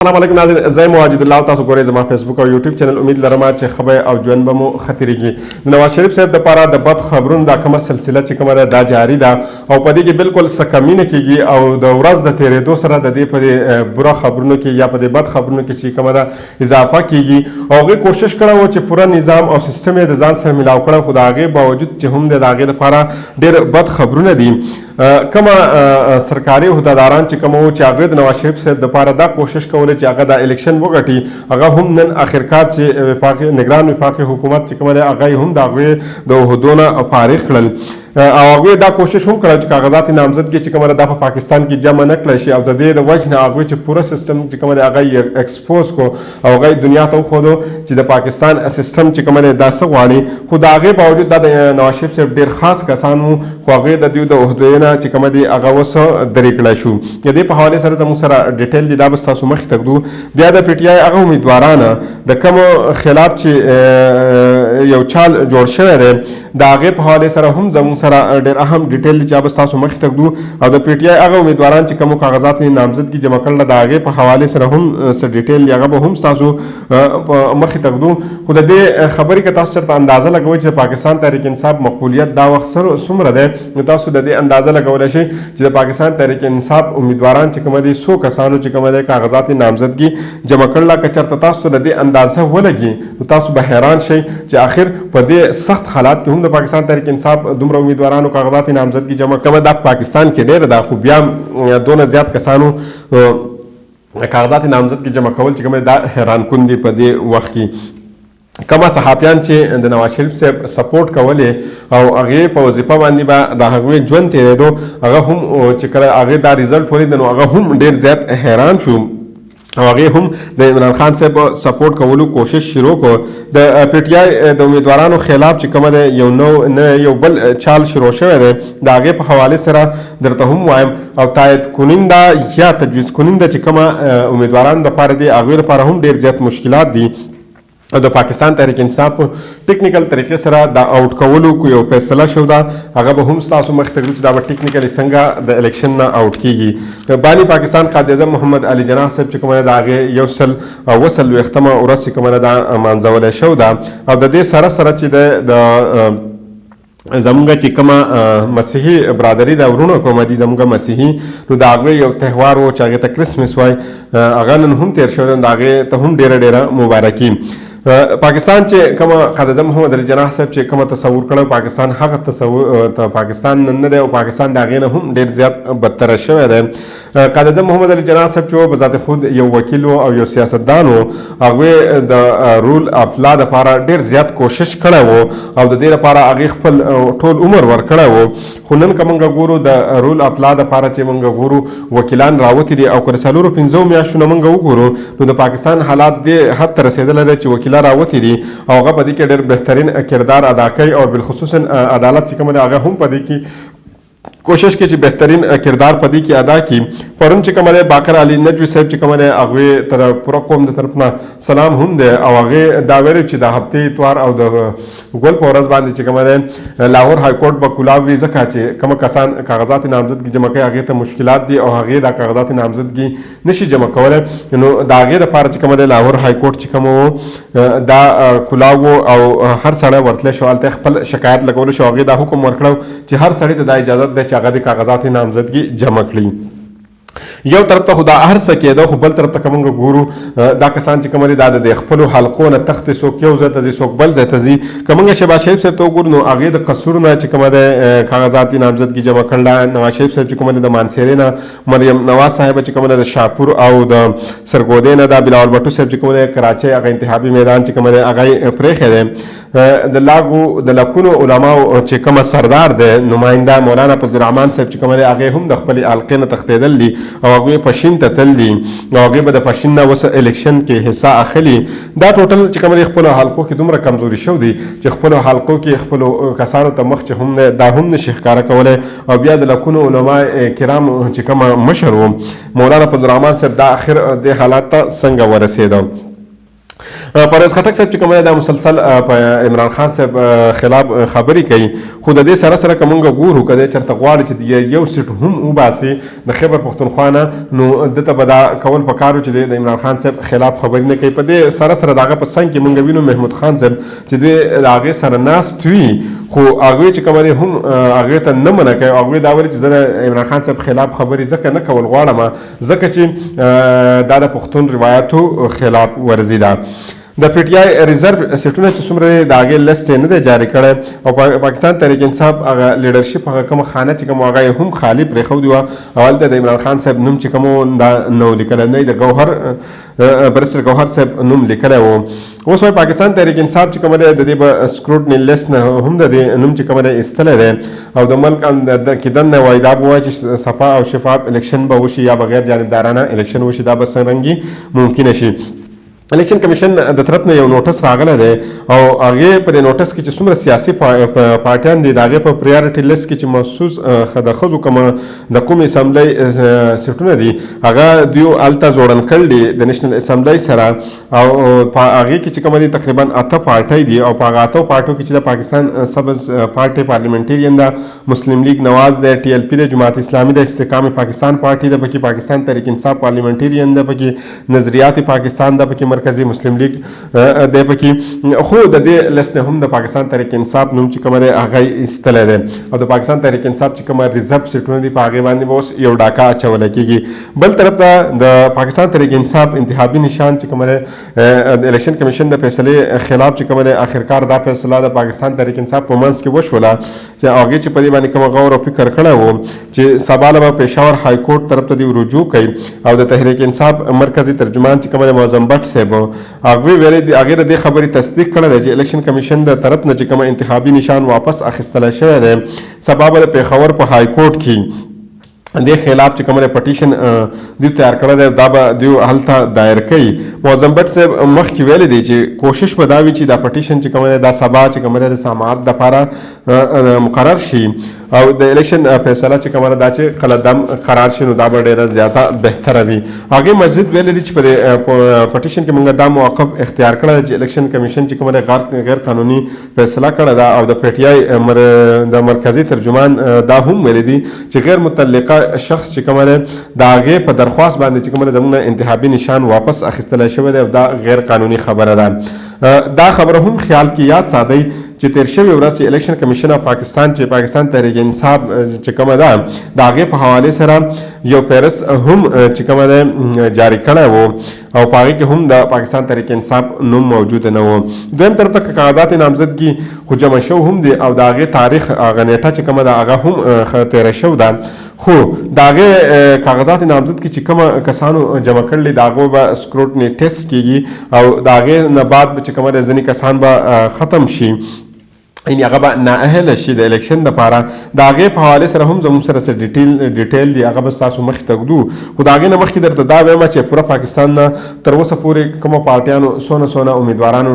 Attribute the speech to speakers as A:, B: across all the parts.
A: السلام علیکم ناظرین، زه یم واجد الله، تاسو ګورئ زما فیسبوک او یوټیوب چینل. امید لرم چې ښه به او ژوند به مو ښه تېرېږي. د نواز شریف صاحب دپاره د بد خبرونو دا کومه سلسله چې کومه ده، دا جاري ده او په دې کې بالکل څه کمي نه کېږي او د ورځ د تېرېدو سره د دې په دې بره خبرونو کې یا په دې بد خبرونو کې چې کومه ده اضافه کېږي. او هغې کوشش کړی و چې پوره نظام او سیستم یې د ځان سره ملاو کړی، خو د هغې باوجود چې هم دی د هغې دپاره ډېر بد خبرونه دي. کومه سرکاري عهدهداران چې کوم وو چې هغه د نواز شریف صاحب دپاره دا کوشش کولی چې هغه دا الیکشن وګټي، هغه هم نن اخرکار چې وفاقي نګران وفاقي حکومت چې کومه دی، هغه یې هم د هغوی د عهدو نه فارغ کړل. او هغوی دا کوشش هم کړی چې کاغذات نامزدګي چې کومه ده دا په پاکستان کې جمع نه کړی شي، او د دې د وجې نه هغوی چې پوره سیستم چې کومه دی هغه یې ایکسپوز کو او هغه یې دنیا ته وښودو چې د پاکستان سیستم چې کومه دی دا څه غواړي. خو د هغې باوجود دا د نواز شریف صاحب ډېر خاص کسان وو، خو هغې د دوی د عهدې نه چې کومه دی هغه اوس درې کړی شو. د دې په حوالې سره زموږ سره ډیټیل دی، دا به ستاسو مخې ته ږدو. بیا د پي ټي آی هغه امیدواران د کوم خلاف چې یو چال جوړ شوی دی، د هغې په حوالې سره هم زموږ سره ډېر اهم ډیټیل دی چې هغه به ستاسو مخې ته ږدو. او د پي ټي آی هغه امیدواران چې کومو کاغذات یې نامزدګي جمع کړل، د هغې په حوالې سره هم څه ډیټیل دی، هغه به هم ستاسو په مخې ته ږدو. خو د دې خبرې که تاسو چېرته اندازه لګوئ چې د پاکستان تحریک انصاف مقبولیت دا وخت څومره دی، نو تاسو د دې اندازه لګولی شئ چې د پاکستان تحریک انصاف امیدواران چې کومه دي، څو کسانو چې کومه دی کاغذات یې نامزدګي جمع کړله. که چېرته تاسو ته د دې اندازه ولګي نو تاسو به حیران شئ چې آخر په دې سخت حالات کې هم د پاکستان تحریک انصاف دومره امیدوارانو کاغذات نامزدګي جمع کومه دا پاکستان کې ډېره ده، خو بیا دونه زیات کسانو کاغذات نامزدګي جمع کول چې کومه دا حیران کن دي. په دې وخت کې کومه صحافیان چې د نواز شریف صاحب سپورټ کولې او هغې په وظیفه باندې به د هغوی ژوند تېرېدو، هغه هم چې کله هغې دا ریزلټ ولید نو هغه هم ډېر زیات حیران شو او هغې هم د عمران خان صاحب سپورټ کولو کوشش شروع کړ. د پي ټي آی د امیدوارانو خلاف چې کومه ده یو نو نه یو بل چال شروع شوی دی، د هغې په حوالې سره درته هم وایم. او تایید کننده یا تجویز کننده چې کومه امیدوارانو دپاره دي، هغوی لپاره هم ډېر زیات مشکلات دي. او د پاکستان تحریک انصاف ټیکنیکل طریقې سره د آوټ کولو کو یو فیصله شو ده، هغه به هم ستاسو مخ ته چې دا به ټیکنیکلی څنګه د الیکشن نه آوټ کیږي. بانی پاکستان قائد اعظم محمد علي جناح صاحب چې کومه ده هغې 147مه ورځ چې کومه ده دا مانځولی شو ده. او د دې سره سره چې د زمونږ چې کومه مسیحي برادري ده، وروڼه کومه دي زمونږ مسیحي، نو د هغوی یو تهوار و چې هغې ته کرسمس وایي، هغه نن هم تېر شوی دی، نو د هغې ته هم ډېره ډېره مبارکي. پاکستان چې کومه قائد اعظم محمد علي جناح صاحب چې کومه تصور کړی پاکستان، هغه تصور ته پاکستان نن نه دی او پاکستان د هغې نه هم ډېر زیات بدتره شوی دی. قائد اعظم محمد علي جناح صاحب چې په ذات خود یو وکیل او یو سیاستدان و، هغوی د رول اف لا دپاره ډېر زیات کوشش کړی و او د دې لپاره هغې خپل ټول عمر ورکړی و. خو نن که موږ ګورو د رول اف لا دپاره چې موږ ګورو وکیلان راوتي دي، او که د 4-5 میاشتو نه موږ وګورو نو د پاکستان حالات دې حد ته رسېدلی دی چې وکیلان راوتي دي او هغه په دې کې ډېر بهترین کردار ادا کوي، او بالخصوصا عدالت چې کومه ده هغه هم په دې کې کوشش کوي چې بهترین کردار په دې کې ادا کړي. پرون چې کومه دی باقر علي نجوي صاحب چې کومه دی، هغوی تر پوره قوم د طرف نه سلام هم دی، او هغې دا ویلي چې د هفتې اتوار او د ګل په ورځ باندې چې کومه دی لاهور های کورټ به کولاو وي، ځکه چې کوم کسان کاغذات نامزدګي جمع کوي هغې ته مشکلات دي او هغې دا کاغذات نامزدګي نشي جمع کولی. نو د هغې دپاره چې کومه دی لاهور های کورټ چې کوم و دا کولاو و او هر سړی ورتلی شو، هلته خپل شکایت لګولی شو. هغې دا حکم ورکړو چې هر سړي ته دا اجازه ده چې هغه د کاغذات نامزدګي جمع کړي. یو طرف ته خو دا هر څه کېده، خو بل طرف ته که موږ ګورو دا کسان چې کوم دي دا د خپلو حلقو نه تښتي، څوک یو ځای ته ځي، څوک بل ځای ته ځي. که موږ شهباز شریف صاحب ته وګورو نو هغې د قصور نه چې کومه ده کاغذات نامزدګي جمع کړله، نواز شریف صاحب چې کومه ده د مانسیرې نه، مریم نواز صاحب چې کومه ده د شاپور او د سرګودې نه، دا بلاول بټو صاحب چې کومه ده کراچۍ هغه انتخابي میدان چې کومه ده هغه یې پرېښی دی. د لاګو د لکونو علماو چې کومه سردار دی، نماینده مولانا فضل الرحمن صاحب چې کومه دی، هغه هم د خپلې حلقې نه تښتېدل دي او هغوی پشین ته تل دي او هغوی به د پشین نه اوس الیکشن کې حصه اخلي. دا ټوټل چې کومه دی خپلو حلقو کې دومره کمزوري شو دي چې خپلو حلقو کې خپلو کسانو ته مخ چې هم دی دا هم نشي ښکاره کولی. او بیا د لکونو علما کرام چې کومه مشر و مولانا فضل الرحمن صاحب، دا اخر دې حالات ته څنګه ورسېده؟ پرویز خټک صاحب چې کوم دا مسلسل په عمران خان صاحب خلاف خبرې کوي، خو د دې سره سره که مونږ ګورو که دی چېرته غواړي چې یو سیټ هم وباسي د خیبر پښتونخوا نه، نو ده ته به دا کول پکار و چې دی د عمران خان صاحب خلاف خبرې نه کوي. په دې سره سره د هغه په څنګ کې مونږ وینو محمود خان صاحب چې دوی د هغې سره ناست وي، خو هغوی چې کومه دی هم هغې ته نه منع کوي. هغوی دا ویلي چې زه د عمران خان صاحب خلاف خبرې ځکه نه کول غواړم ځکه چې دا د پښتون روایتو خلاف ورزي ده. د پي ټي آی ریزرو سیټونه چې څومره دی د هغې لست یې نه دی جاري کړی او پاکستان تحریک انصاف هغه لیډرشپ هغه کومه خانه چې کوم هغه یې هم خالي پرېښودې وه او هلته د عمران خان صاحب نوم چې کوم و دا نه و لیکلی، نه یې د ګوهر برسټر ګوهر صاحب نوم لیکلی و. اوس وایي پاکستان تحریک انصاف چې کومه دی د دې به سکروټني لیست نه هم د دې نوم چې کومه دی ایستلی دی او د ملک کې دننه وایي دا به وایي چې صفا او شفاف الیکشن به وشي یا به غیر جانبدارانه الیکشن وشي، دا به څرنګه ممکنه شي. الیکشن کمیشن د طرف نه یو نوټس راغلی دی او هغې په دې نوټس کې چې څومره سیاسي پارټیان دي د هغې په پریارټي لیست کې چې مخصوص د ښځو کومه د قومي اسمبلۍ سیټونه دي هغه دوی هلته ځوړند کړل دي د نېشنل اسمبلۍ سره، او په هغې کې چې کومه دي تقریبا 8 پارټۍ دي او په هغه 8 پارټو کې چې د پاکستان سبز پارټۍ پارلیمنټیرین ده، مسلم لیګ نواز دی، ټي ایل پي دی، جماعت اسلامي ده، استحکام پاکستان پارټي ده پکې، پاکستان تحریک انصاف پارلیمنټیرین ده پکې، نظریات پاکستان ده پکې، مرکزي مسلم لیګ دی پکې. خو د دې لست نه هم د پاکستان تحریک انصاف نوم چې کومه دی هغه یې ایستلی دی او د پاکستان تحریک انصاف چې کومه ریزرو سیټونه دي په هغې باندې به اوس یو ډاکه اچوله کېږي. بل طرف ته د پاکستان تحریک انصاف انتخابي نشان چې کومه دی د الیکشن کمیشن د فیصلې خلاف چې کومه دی آخرکار دا فیصله د پاکستان تحریک انصاف په منځ کې وشوله چې هغې چې په دې باندې کومه غور او فکر کړی و چې سبا له به پېښور های کورټ طرف ته دوی رجوع کوي او د تحریک انصاف مرکزي ترجمان چې کومه دی معظم بټ صاحب هغوی ویلي دي، هغې د دې خبرې تصدیق کړی دی چې الیکشن کمیشن د طرف نه چې کومه انتخابي نشان واپس اخیستلی شوی دی سبا به د پېښور په های کورټ کې دې خلاف چې کومه پټیشن دوی تیار کړی دی دا به دوی هلته دایر کوي. معظم بټ صاحب مخکې ویلي دی چې کوشش به دا وي چې دا پټیشن چې کومه دی دا سبا چې کومه دی د سماعت دپاره مقرر شي او د الیکشن فیصله چې کومه ده دا چې قلعدم قرار شي نو دا به ډېره زیاته بهتره وي. هغې مسجد ویلي دي چې په دې پټیشن کې موږ دا موقف اختیار کړی دی چې الیکشن کمیشن چې کومه دی غیر قانوني فیصله کړې ده او د پي ټي آی د مرکزي ترجمان دا هم ویلي دي چې غیر متعلقه شخص چې کومه دی د هغې په درخواست باندې چې کومه ده زموږ نه انتخابي نشان واپس اخیستلی شوی دی او دا غیر قانوني خبره ده. دا خبره هم خیال کې یاد ساتئ چې تیر شوې ورځ چې الیکشن کمیشن اف پاکستان چې پاکستان تحریک انصاف چې کومه ده د هغې په حوالې سره یو فهرست هم چې کومه ده جاري کړی و او په هغې کې هم د پاکستان تحریک انصاف نوم موجود نه و. دویم طرف ته کاغذات نامزدګي خو جمع شو هم دي او د هغې تاریخ هغه نیټه چې کومه ده هغه هم تېره شو ده، خو د هغې کاغذات نامزد کې چې کومه کسانو جمع کړل د هغو به سکروټني ټیسټ کېږي او د هغې نه بعد به چې کومه ده ځینې کسان به ختم شي، یعنی هغه به نااهله شي د الیکشن دپاره. د هغې په حوالې سره هم زموږ سره څه ډیټیل دی هغه به ستاسو مخې ته ږدو، خو د هغې نه مخکې درته دا وایم چې پوره پاکستان نه تر اوسه پورې کومو پارټیانو څونه څونه امیدوارانو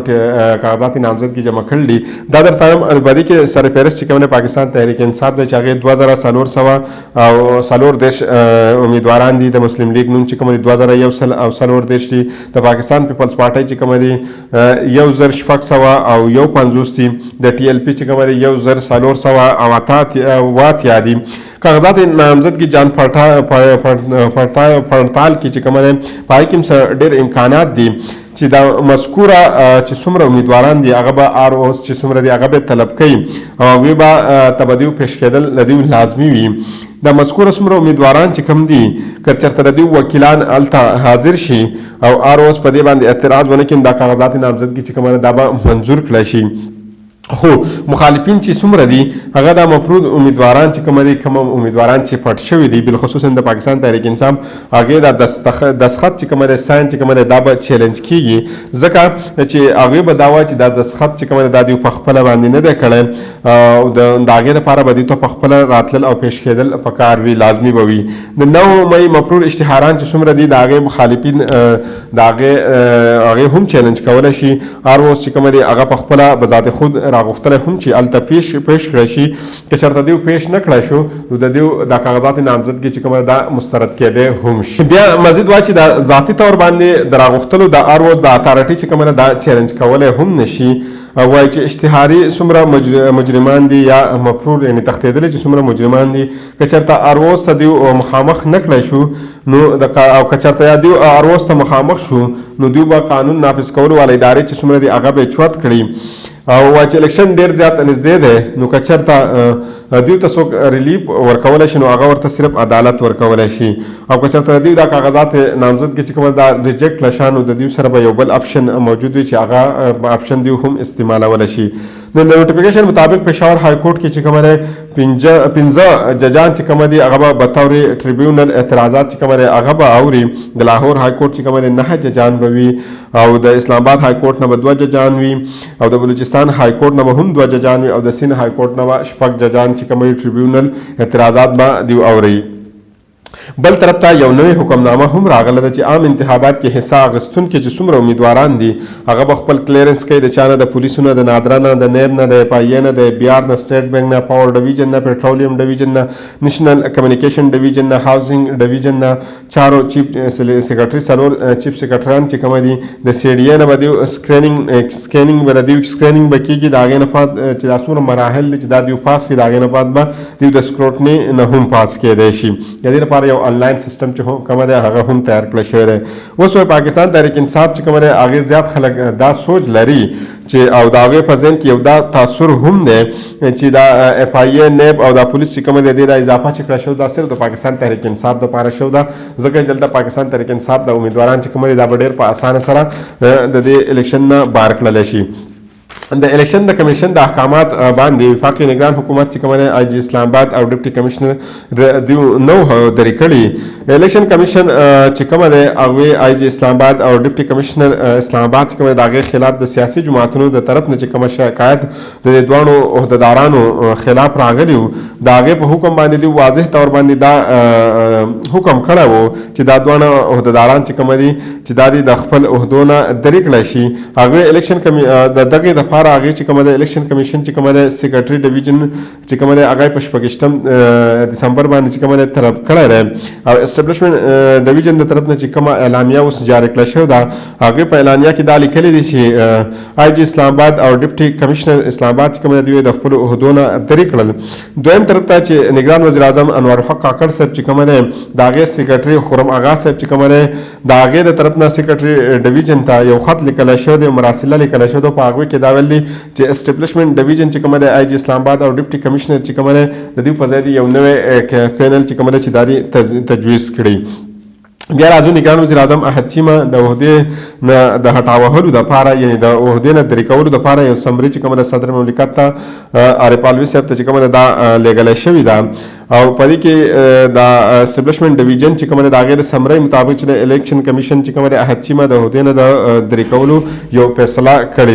A: کاغذات نامزدګي جمع کړل دي دا درته وایم. په دې کې سره فهرست چې کوم دی پاکستان تحریک انصاف دی چې هغې 2434 امیدواران دي، د مسلم لیګ نوم چې کوم دی 2134 دي، د پاکستان پیپلز پارټۍ چې کومه دی 1651 دي، د ټي ایل پي چې کومه دی 1488 دي. کاغذات نامزدګي جان پړتال کې چې کومه دی په هغې کې هم څه ډېر امکانات دي چې دا مذکوره چې څومره امیدواران دي هغه به آر اوس چې څومره دي هغه به طلب کوي او هغوی به ته به دوی پېښ کېدل له دوی لازمي وي. دا مذکوره څومره امیدواران چې کوم دي که چېرته د دوی وکیلان هلته حاضر شي او آر اوس په دې باندې اعتراض ونه کړي دا کاغذات نامزدګي چې کومه ده دا به منظور کړی شي. خو مخالفین چې څومره دي هغه دا مفروض امیدواران چې کوم دي کوم امیدواران چې پټ شوي دي بالخصوصا د پاکستان تحریک انصاف هغې دا دستخط چې کومه دی ساین چې کومه دی دا به چیلنج کیږي، ځکه چې هغوی به دا وایي چې دا دستخط چې کومه دی دا دوی په خپله باندې نه دی کړی او د هغې دپاره به دوی ته په خپله راتلل او پیش کېدل پکار وي، لازمي به وي. د 9 مئی مفرور اشتهاران چې څومره دي د هغې مخالفین د هغې هم چیلنج کولی شي. هر اوس چې کومه دی هغه په خپله بذات خود راغوښتلی هم چې هلته پیش کړی شي. که چېرته دیو پیش نه کړی شو نو د دیو دا کاغذات نامزدګي چې کومه دا مسترد کېدی هم شي. بیا مزید وایي چې دا ذاتي طور باندې د راغوښتلو د آروز د اتارټي چې کومه دا چیلنج کولی هم نشي. وایي چې اشتهاري څومره مجرمان دي یا مفرور، یعنی تښتېدلي چې څومره مجرمان دي، که چېرته اروز ته دیو مخامخ نه کړی شو نو او که چېرته یا دیو اروز ته مخامخ شو نو دیو به قانون نافذ کولو والا ادارې چې څومره دي هغه به یې چوت کړي. او وایي چې الیکشن ډېر زیات نږدې دی، نو که چېرته دیو ته څوک ریلیف ورکولی شي نو هغه ورته صرف عدالت ورکولی شي. او که چېرته د دیو دا کاغذات نامزدګي چې کومه دا ریجیکټ کړه شي نو د دیو سره به یو بل اپشن موجود وي چې هغه اپشن دیو هم استعمالولی شي. نو د نوټیفیکیشن مطابق پېښور های کورټ کې چې کومه دی پنځه ججان چې کومه دي هغه به بطور ټریبیونل اعتراضات چې کومه دی هغه به اوري. د لاهور های کورټ چې کومه دی 9 ججان به وي، او د اسلام آباد های کورټ نه به 2 ججان وي، او د بلوچستان های کورټ نه به هم 2 ججان وي، او د سند های کورټ نه به 6 ججان چې کومه ټریبیونل اعتراضات به دیو اوري. بل طرف ته یو نوې حکمنامه هم راغله ده چې عام انتخابات کې حصه اخیستونکي چې څومره امیدواران دي هغه به خپل کلیرنس کوي د چا نه، د پولیسو نه، د نادرا نه، د نیب نه، د اف آی نه، د بي آر نه، سټیټ بانک نه، پاور ډویژن نه، پیټرولیم ډویژن نه، نېشنل کمیونیکیشن ډویژن نه، هاوسینګ ډویژن نه، چارو چیف سیکرټري، څلور چیف سیکرټران چې کوم دي، د سي ډي نه به دیو سکینینګ به دیو سکرینینګ به کېږي. د هغې نه بعد چې دا څومره مراحل دي چې دا دیو پاس کړي، د هغې نه بعد به دیو د سکروټني نه هم پاس کېدی شي. د دې لپاره یو آنلاین سیستم چې هم کومه دی هغه هم تیار کړی شوی دی. اوس پاکستان تحریک انصاف چې کومه دی هغې زیات خلک دا سوچ لري چې او د هغې په ذهن کې یو دا تاثر هم دی چې دا اف آی ای، نیب او دا پولیس چې کومه دی دې دا اضافه چې کړی شوې دا صرف د پاکستان تحریک انصاف دپاره شوې ده، ځکه چې دلته پاکستان تحریک انصاف د امیدواران چې کومه دی دا به ډېر په اسانه سره د دې الیکشن نه بار کړلی شي. د الیکشن د کمیشن د احکامات باندې وفاقي نگران حکومت چې کومه آی جي اسلام آباد او ډپټي کمشنر دیو نو درې کړي. الیکشن کمیشن چې کومه دی هغوی آی جي اسلام آباد او ډپټي کمشنر اسلام آباد چې کومه د هغې خلاف د سیاسي جماعتونو د طرف نه چې کومه شکایت د دې دواړو عهدهدارانو خلاف راغلی و، د هغې په حکم باندې دی واضح طور باندې دا حکم کړی و چې دا دواړه عهدهداران چې کومه دي چې دا دې د خپل عهدو نه درې کړی شي. هغوی الیکشن د دغې دپاره هغې چې کومه ده الیکشن کمیشن چې کومه ده سیکرټري ډویژن چې کومه ده هغه په 26 دسمبر باندې چې کومه ده طلب کړی دی. او اسټبلشمنټ ډویژن د طرف نه چې کومه اعلامیه اوس جاري کړی شوې ده هغې په اعلامیه کې دا لیکلي دي چې آی جي اسلام آباد او ډپټي کمشنر اسلام آباد چې کومه ده دوی د خپلو عهدو نه درې کړل. دویم طرف ته چې نګران وزیر اعظم انوار الحق کاکړ صاحب چې کومه ده د هغې سیکرټري خرم اغا صاحب چې کومه ده د هغې د طرف نه سیکرټري ډویژن ته یو خط لیکلی شوی دی، مراسله لیکلی شوې ده. په هغوی کې دا ویل دي چې اسټبلشمنټ ډویژن چې کومه ده آی جي اسلام آباد او ډپټي کمشنر چې کومه ده د دوی په ځای دې یو نوی پینل چې کومه ده چې دا دې تجویز کړي. بیا راځو نګران وزیر اعظم احد چیمه د عهدې نه د هټاوهلو دپاره، یعنې د عهدې نه درې کولو دپاره یو سمري چې کومه ده صدر مملکت ته عارف علوي صاحب ته چې کومه ده دا لېږلی شوې ده. او په دې کې د اسټبلشمنټ ډویژن چې کومه ده د هغې د سمرۍ مطابق چې د الیکشن کمیشن چې کومه ده احد چیمه د عهدې نه د درې کولو یو فیصله کړې.